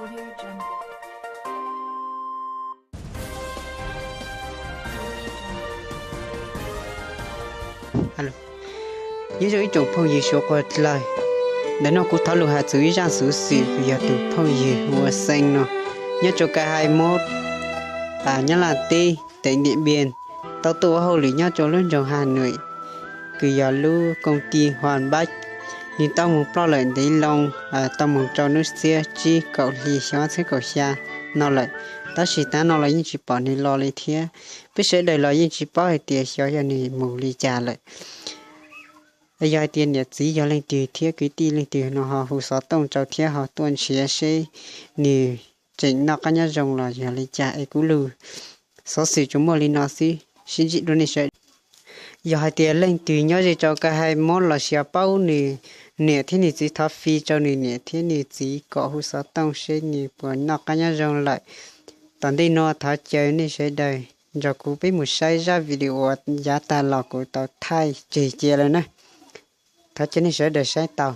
Nyob zoo ib tsoom phooj ywg suav quas dlawg, ntawm no kuv thov lug has txug ib zaaj xuv xwm kws yog tug phooj ywg Huas Xees no nyob rua ka hais mob Nyab Laj teb teem Diam Npiaj tau tuaj ua hauj lwm nyob rua lub nroog Has Nwm kws yog lub koom tij Huas Npab. Nwg tau moog ploj lawm ntev loo, tau moog rua nub txhiab tsib kaum hli xyoo ob txhiab kaum xya no lawm, tab sis tav no los yeej tsis pom nwg los li thiab. Peb sawv daws los yeej tsis paub hais tias xyov yog nwg moog li cas lawm. Yog hais tias niam txiv yog leej twg thiab kwv tij leej twg no ho hu xov tooj rua thiab ho tuaj nrhiav seb nwg tseem noj qab nyob zoo los yog li cas es kuv lug xov xwm tsuas muaj li no xwb, sib ntsib dua nej sawv daws. Yog hais tias leej twg nyob ze rua ka hais mob los sis paub nwg niam thiab nwg txiv thov fij rua nwg niam thiab nwg txiv kom hu xov tooj seb nwg puas noj qab nyob zoo lawm. Tom ntej no thov caw nej sawv daws nrug kuv peb moog saib zaj video uas yav tag los kuv tau thaij tseg cia lawm na. Thov caw nej sawv daws saib tau.